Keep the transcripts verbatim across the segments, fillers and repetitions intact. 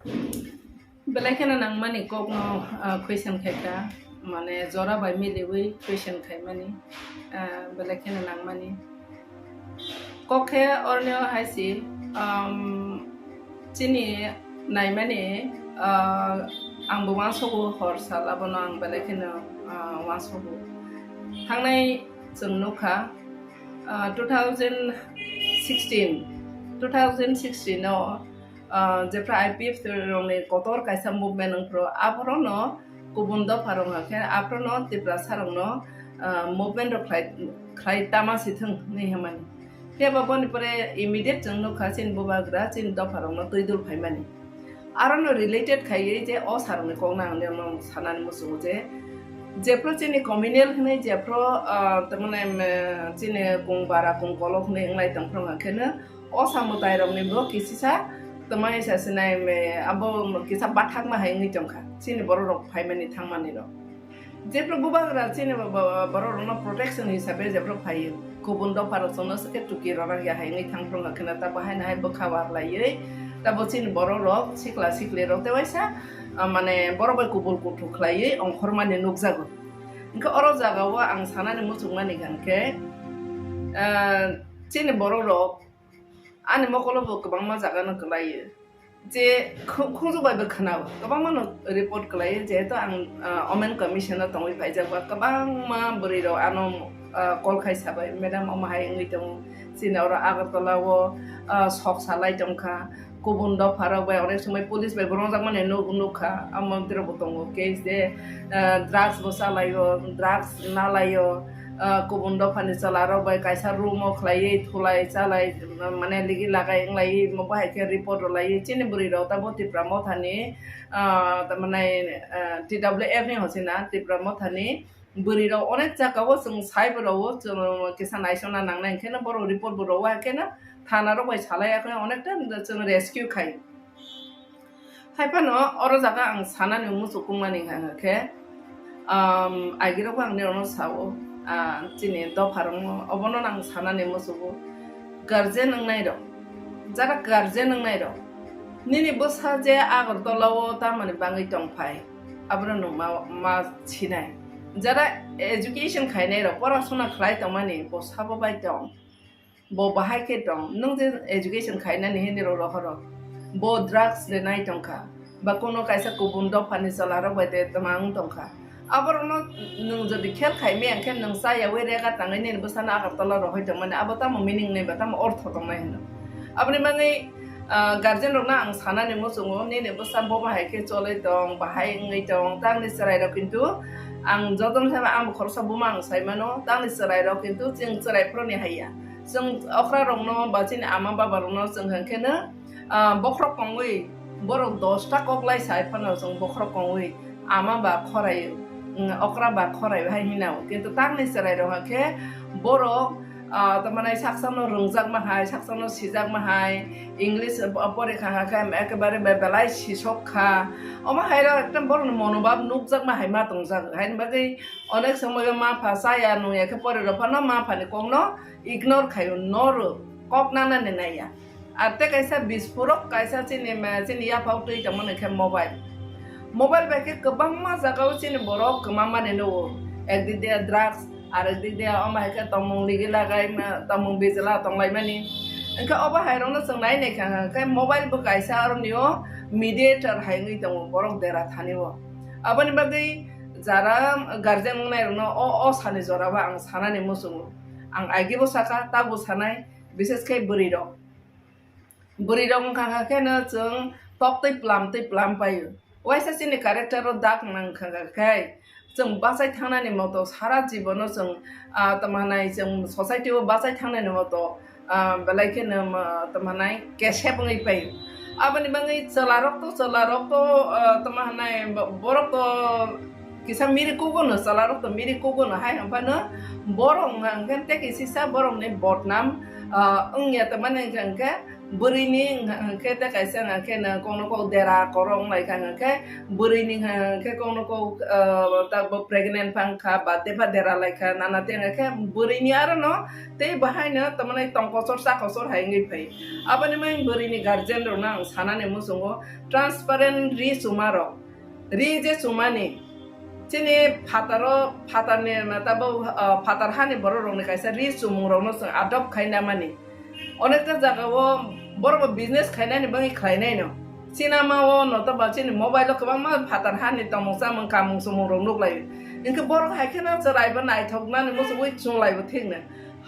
Belai kheno nangmani kokno, ah, question khaikha, mane jora bai miliwi question khaimani, ah, belai kheno nangmani. Kok khe oroni o hai si, um, chini naimani, ah, ang bo uansogo hor sal abono ang belai kheno, ah, uansogo. Thangnai chwng nukha, ah, two thousand sixteen, two thousand sixteen o, ah, jephra I P F rokni kotor kaisa movement wngphru, aphorono kubun dopha rok hwnkhe aphorono Tiprasa rokno, ah, movement rok khlai, khlai tama si thwng hinwi hwnmani. Phiya ba boni pore immediate chwng nukha chini bubagra chini dopha rokno twi dul phaimani. Arono related khaiwi je o sir rokni kokno ang nirokno sanani muchungo je, jephru chini communal hinwi jephru, ah, tamani, em, chini kung bara kung kolok hinwi wnglai tongphru hwnkhe no, o samwtai rokni bo kisisa twmai sa sinai, me, abo kisa bathakma hai wngwi tongkha chini borok rok phaimani thangmani rok. Jephru bubagra chini bo-, bo-, borok rokno protection hisabe jephru phaio, kubun dopha rok chwngno swkhe tuki rwrak ya hai wngwi thangphru hwnkhe no, ta bo haino hai bwkha war laiwi, ta bo chini borok rok sikla sikli rok tei waisa, ah, mane borok bai kubul kuthuk khlaiwi ongkhormani nukjago. Hwnkhe oro jagao ang sanani muchungmani hwnkhe, ah, chini borok rok ani mokolo bo kwbangma jaga no kwlaio. Je khu-, khunju bai bo khwnao, kwbangma no report kwlaio, jehetu ang, ah, Women Commission o tongwi phaijak ba, kwbangma bwrwi rok ano, ah, call khai sabai, "Madam, omo hai wngwi tongo, chini oro Agartala o, ah, sok salai tongkha, kubun dopha rok bai onek somoi police bai bo rwngjakmani nuk-, nukha, amo tei rok bo tongo case de, ah, drugs bo chalaio, drugs nalaio." Ah, kubun dophani chwla rok bai kaisa room o khlaiwi thulai chalai, mane ligi lagai wnglaiwi, omo bahai khe report rwlaiwi chini bwrwi rok tabo Tipra Mothani, ah, tamani, ah, T W F ni hochina Tipra Mothani bwrwi rok onek jagao chwng sai bo rwo, chwng kisa naisona nangnai, hwnkhe no borok report bo rwo, hwnkhe no thana rok bai salai, hwnkhe onekta chwng rescue khai. Hai phano oro jaga ang sanani muchukmani hwnkha khe, um, agirokbo ang nirokno sao, ah, chini dopharokno, obono ang sanani muchugo. Guardian wngnai rok, jara guardian wngnai rok, nini bwsa je Agartala o tamoni bangwi tongphai, abono nwng ma, ma sinai. Jara education khainai rok, porasona khlai tongmani, bo sabo bai tong. Bo bahai khe tong, nwng je education khainani hini rok rohoro. Bo drugs de nai tongkha, ba kono kaisa kubun dophani chwla rok bai de twmang tongkha. Aborokno nwng jodi khel khai maya khe nwng cha yaui rega tangwi nini bwsano Agartala rohoi tongmani, abo tamo meaning nai ba tamo ortho tongnai hino. Aboni bagwi, ah, guardian rokno ang sanani muchungo, nini bwsa bo bahai khe choloi tong, bahai wngwi tong, tangni chwrai rok kintu ang jotono sai ang bo khoroksa buma ang sai mano, tangni chwrai rok kintu chwng chwrai phuruni hai ya. Chwng okra rokno ba chini ama baba rokno chwng hwnkhe no, ah, bokhorok kongwi borok dosta kok lai sai phano chwng bokhorok kongwi ama ba khorai, mm, okra ba khorai hai hinao. Kintu tangni chwrai rok hwnkhe borok, ah, tamani saksa no rwngjakma hai, saksa no sijakma hai, English, ah, porikha hwnkhe ekebare be-, belai sisok kha. Omo hai rok ekdom borok ni monobhab nukjakma hai ma tongjak. Haini bagwi onek somoyo ma pha chaya nungya khe pore rok phano ma phani kok no ignore khaio, no rw, kok nanani naiya. Ar tei kaisa bispurok kaisa chini ma, chini yaphao twi tongmani khe mobile. Mobile bai khe kwbangma jagao chini borok kwmamani nugo. Ekdik de drugs, arekdik de omo hai khe tongmung ligi lagai ma, tongmung bijla tonglaimani. Hwnkhe obo hai rokno chwng nai nai kha khe mobile bo kaisa aroni o mediator hai wngwi tongo borok dera thani o. Aboni bagwi jara guardian wngnai rokno o, o sani jora o ang sanani muchungo. Ang agi bo sakha, tabuk sanai, bises khe bwrwi rok. Bwrwi rok wngkha khe no chwng tok twi plam twi plam paio. Waisa chini character o dak nang kha khe chwng bachai thangnani moto sara jibono chwng, ah, tamo hanai chwng society o bachai thangnani moto, ah, belai kheno, ah, tamo hanai kesep wngwi paio. Aboni bagwi chwla rok to, chwla rok to, ah, tamo hanai bo-, borok to kisa miri kugo no, chwla rok to miri kugo no, hai hwnphano borok hwnkha hwnkhe tei kisisa borok ni bodnam, ah, wngya tongmani hwnkha hwnkhe Bwrwini hwnkha hwnkhe tei kaisa hwnkha khe no kokno kok dera korok wng lai kha hwnkha khe, bwrwini hwnkha hwnkhe kokno kok, ah, ta bo pregnant phang kha ba tei pha dera lai kha, nana tei hwnkha khe bwrwini aro no tei bo hai no tamo nai tong kochor cha kochor hai wngwi phai. Aboni mai bwrwini guardian rok no ang sanani muchungo transparent ri chuma rok. Ri je chumani, chini phataro, phatarni, tabuk, ah, phatar hani borok rokni kaisa ri chumung rokno chwng adopt khai namani. Onekta jagao borok bo business khainani bagwi khlainaino. Sinamao no toba chini mobile o kwbangma phatar hani tongmung chamung kamung chumung rok nuklaio. Hinkhe borok hai kheno chwrai bo naithoknani muchungwi chunglai bo thikno.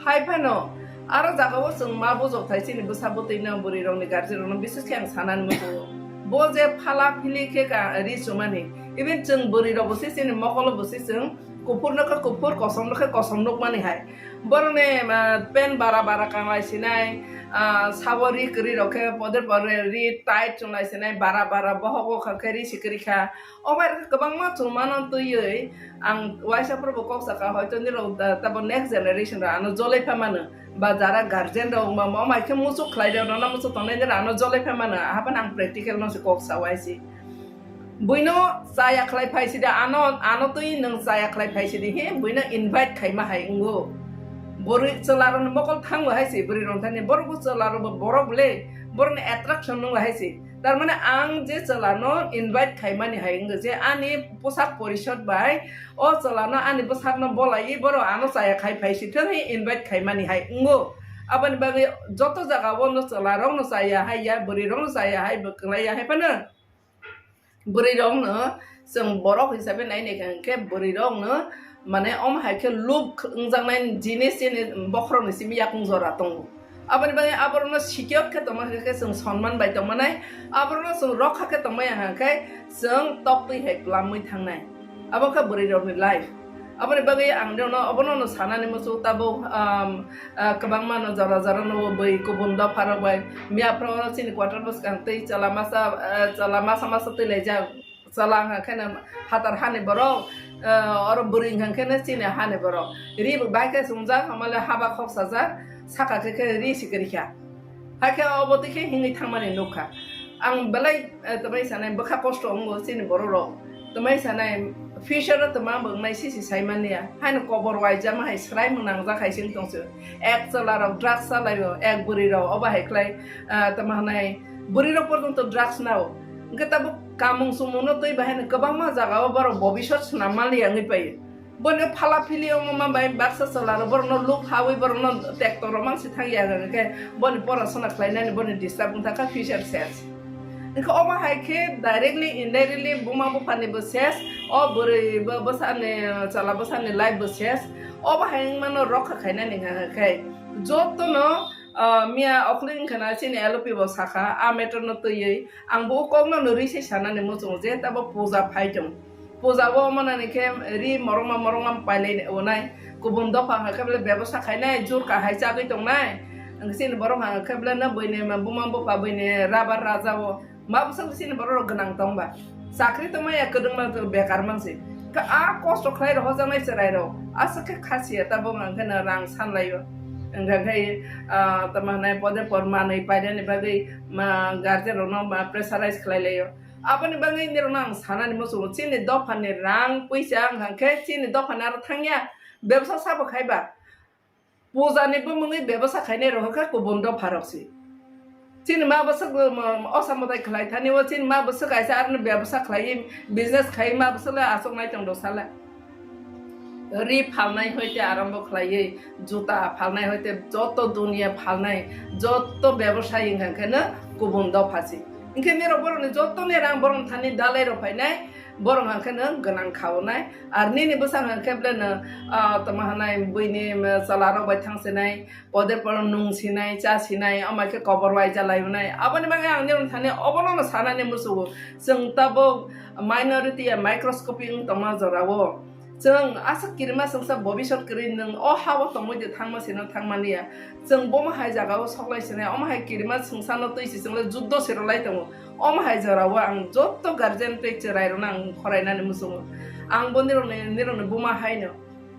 Hai phano aro jagao chwng ma bujok thai chini bwsa bwtwi no bwrwi rokni guardian rokno bises khe ang sanani muchungo. Bo je phala phili khe ka ri chumani, even chwng bwrwi rok bo se chini mokolo bo se chwng kuphur no khe kuphur, kosom no khe kosom nukmani hai. Borokni, ah, pen bara bara kanglai sinai, ah, sabo ri kwrwi rok khe poder pore ri tight chunglai sinai, bara bara bohogo kha khe ri sikri kha. O bai rok khe kwbangma chumano twiwi ang waisa phuru bo kok saka, hoito nirok da, tabo next generation rok ano jolai pha mano, ba jara guardian rok ma, ma, mai khe muchuk khlai rok, nono muchuk tongnai nirok ano jolai pha mano, ahaphano ang practical no se kok sa waisi. Buino chaya khlai phai sidi, ano, ano twi nwng chaya khlai phai sidi, he, buino invite khaima hai wngo. Bwrwi chwla rokni mokol thango hai se, bwrwi rok thani, borok bo chwla rok bo, borok le, borokni attraction nwngo hai se. Tar mane ang je chwla no invite khaimani hai wngkha je ani poshak porishod bai o chwla no ani bwsak no bolai borok ano chaya khai phai si thang hi invite khaimani hai wngo. Aboni bagwi joto jaga o no chwla rok no chaya hai ya, bwrwi rok no chaya hai, bo kwlai ya hai phano bwrwi rok no chwng borok hisabe nai nai kha hwnkhe bwrwi rok no mane omo hai khe look wngjaknai jinis chini bokhorok ni simi yakung jora tongo. Aboni bagwi aborokno secure khe tongma khe chwng sonman bai tongmanai, aborokno chwng rokha khe tongmaya hwnkhe chwng toktwi hai plamwi thangnai. Abo khe bwrwi rokni life. Aboni bagwi ang rokno obono no sanani muchung tabuk, um, ah, kwbangma no jora jora no bwi kubun dopha rok bai miya phoro chini quarter bwskang twi chwla masa, ah, chwla masa masa twi laijak. Chwla wngkha khe no phatar hani borok, eh, oro bwrwi wngkha khe no chini hani borok. Ri bo bai khe chumjak, hamale haba khok sajak, saka khe khe ri sikiri kha. Hai khe obo twi khe hingwi thangmani nukha. Ang belai, eh, twmai sanai bwkha kosto wngo chini borok rok. Twmai sanai future o twma bo wngnai sisi sai manya. Haino kobor waijama hai swrai mwnangjak hai se wng tong se. Ek chwla rok drugs chalaio, ek bwrwi rok obo hai khlai, eh, twma hwnai bwrwi rok porjonto drugs nao. Hwnkhe tabuk kamung chumungno twi bahai no kwbangma jagao borok bobisot swnam manliya wngwi paio. Bono phala phili wngma bai baksa chwla rok borokno luk hawi borokno tekto rok mang si thang ya hwnkhe boni porasona khlainani boni disturb wngkha kha future ses. Hwnkhe omo hai khe directly indirectly buma buphani bo ses, o bwrwi bo bwsani chwla bwsani life bo ses. Obo hai wngmano rokha khainani hwnkhe jotono, ah, miya okhli wngkha na chini L O P bo sakha a matter no twiwi. Ang bo o kokno no rwi se sanani muchungo je tabo puja phai tong. Puja o manani khe ri morongma morongma pailai onai. Kubun dopha hwnkha khe bele bebosa khainai, jur kahai chagwi tongnai. Ang chini borok hwnkha khe bele no buini buma bupha buini rabar raja o. Ma bwswk chini borok rok gwnang tongba. Chakri tongmaya kwdwngma bekar mansi. Khe a kosto khlai rok hojaknai chwrai rok. Aswk khe khasiya tabuk hwnkha khe no rang sanlaio. Hwnkha khe, ah, tamo hwnai pode por manwi painani bagwi ma guardian rokno ma pressurize khlai laio. Aboni bagwi nirokno ang sanani muchungo, chini dophani rang puisa wngkha khe chini dophani aro thangya, bebsa sabo khaiba. Pujani bumungwi bebsa khainai rok khe kubun dopha rok se. Chini ma bwswk, um, osa mwtai khlai thani o, chini ma bwswk kaisa aroni bebsa khlaiwi business khai ma bwswk le achuk nai tong do sala. Ri phalnai hoite arombo khlaiwi, juta phalnai hoite joto duniya phalnai, joto bebosai wngkha khe no kubun dopha se. Hinkhe nirok borokni jotoni rang borokni thani dalai rok phainai, borok hwnkhe no gwnang khaonai. Ar nini bwsa hwnkhe bele no, ah, tamo hwnai buini, um, chwla rok bai thang sinai, pode poro nung sinai, cha sinai, omo khe kobor waija lai wnai. Aboni bagwi ang nirok thani obono no sanani muchungo. Chwng tabuk minority ya microscopic wng tongma jorao. Chwng aswk kirima chwngsa bobisot kwrwi nwng o ha-o tongmwi de thangma sino thangmani ya. Chwng bomo hai jagao soklai sinai, omo hai kirima chwngsano twi se chwng le juddo se rwlai tongo. Omo hai jorao ang joto guardian tei chwrai rokno ang khorainani muchungo. Ang bo nirokni, nirokni buma haino.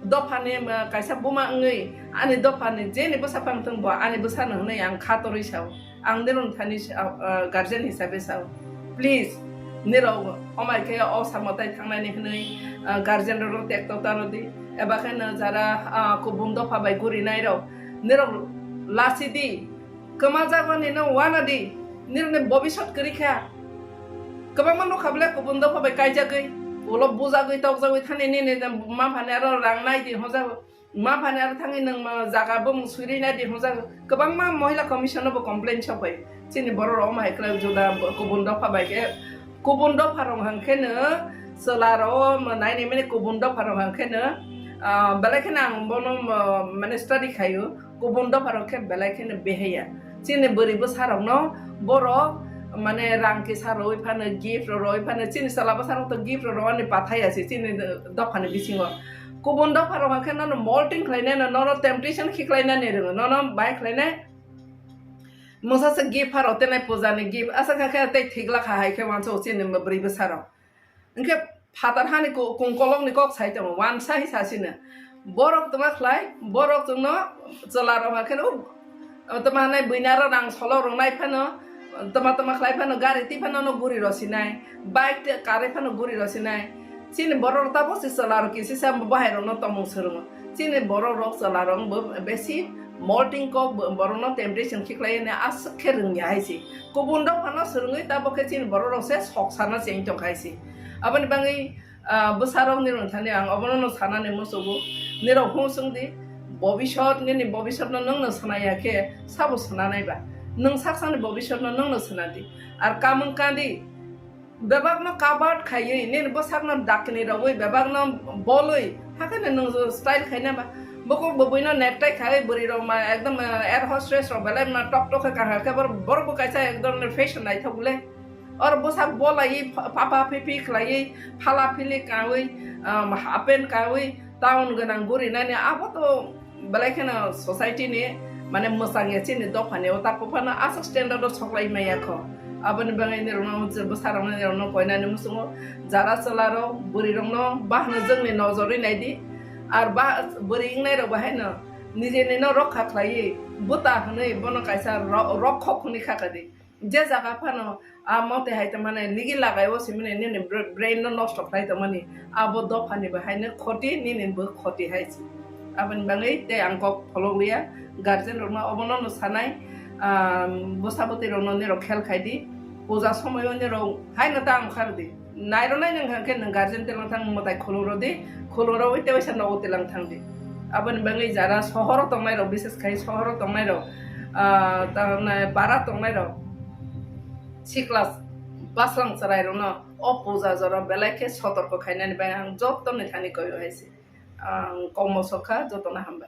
Dophani, um, kaisa buma wngwi ani dophani jeni bwsa phang thung bo ani bwsano hwnwi ang kha torwi sao. Ang nirok thani sa-, ah, guardian hisabe sao, please, nirok omai khe o samo tai thangnani hwnwi, ah, guardian rok tekto taro di, eba khe no jara, ah, kubun dopha bai gurinai rok nirok lasi di, kwma jagoni no wana di, nirok ni bobisot kwrwi kha. Kwbangma nukha bwle kubun dopha bai kaijagwi, ulo bujagwi tokjagwi thani nini ma phani aro rang nai di hojago. Ma phani aro thangwi nwng ma jaga bumung swiri nai di hwnjak, kwbangma Mohila Commission no bo complain sok bai. Chini borok rok ma hai kwlai juda kubun dopha bai khe, kubun dopha rok hang khe no chwla rok ma nai ni mani kubun dopha rok hang khe no, ah, belai khe no ang bono ma, mane study khaio, kubun dopha rok khe belai khe no behaya. Chini bwrwi bwsa rok no borok mane rang kisa roi phano, gift roi phano, chini chwla bwsa rok to gift rok ani pathai ya se chini dopha ni bisingo. Kubun dopha rok hwnkhe nono molting khlainai, nono temptation khiklainani rwngo, nono bai khlainai. Mungsa se gift pharo tenai puja ni gift, asa kha khe tei thik lakha hai khe wansa o chini bwrwi bwsa rok. Hwnkhe phatar hani ku-, kungkolok ni kok sai tongo, wansa hi sasino. Borok tongma khlai, borok chwngno chwla rok hwnkhe no, tongma hanai buina ro rang solo rwnai phano, tongma tongma khlai phano, gari twi phano no guri rw sinai, bike tei car twi phano guri rw sinai. Chini borok rok tabuk se chwla rok kisi sa bahai rok no tongmung swrwngo. Chini borok rok chwla rok bo besi molting kok bo-, borok no temptation khiklai ni aswk khe rwngya hai se. Kubun rok phano swrwngwi tabuk khe chini borok rok se sok sana cheng tong khai se. Aboni bagwi, ah, bwsa rok ni rwng thani ang obono no sanani musugo. Nirok hung swng di, bobisot nini bobisot no nwng no swnaya khe sabo swnanai ba? Nwng sak sakni bobisot no nwng no swnadi. Ar kamung kandi, bebak no kabat khaiwi, nini bwsak no dakni rogwi, bebak no bolwi, hakhe no nwng style khaina ba? Bukhuk bwbwi no necktie khaiwi, bwrwi rok ma ekdom, eh, air hostess rok belai ma tok tok khe kahar khe, bor-, borok bo kaisa ekdom fashion naithok le. Or bwsak bolaiwi, pha-, papa pipi khlaiwi, phala phili kawi, um, half pant kawi, town gwnang gurinani abo to belai kheno society ni mane mwchang ya chini dopha ni o tak phano aswk standard o soklai maya kho. Aboni bagwi nirok no je bwsa rok no nirok no koinani muchungo, jara chwla rok bwrwi rok no bahno jwngni nojorwi nai di. Ar ba bwrwi wngnai rok bahai no nijeni no rokha khlaiwi bwta hwnwi bono kaisa ro-, rokhok hwnwi kha kha di. Je jaga phano a mote hai tongmani nigi lagai o simini nini bra-, brain no nosto khlai tongmani, abo dophani bo haino khoti, nini bo khoti hai se. Aboni bagwi tei ang kok pholok liya, guardian rokno obono no sanai, ah, bwsa bwtwi rokno nirok khel khai di, puja somoio nirok haino ta wngkhar di. Nairwnai nwng hwnkhe nwng guardian twlang thang mwtai khulumrw di, khulumrw ui tei waisa nogo twlang thang di. Aboni bagwi jara sohoro tongnai rok, bises khai sohoro tongnai rok, ah, tamni para tongnai rok, sikla bwslang chwrai rokno o puja jora belai khe sotorko khainani bai ang joto ni thani koi hai se. Ang kok mosok kha, jotono hambai.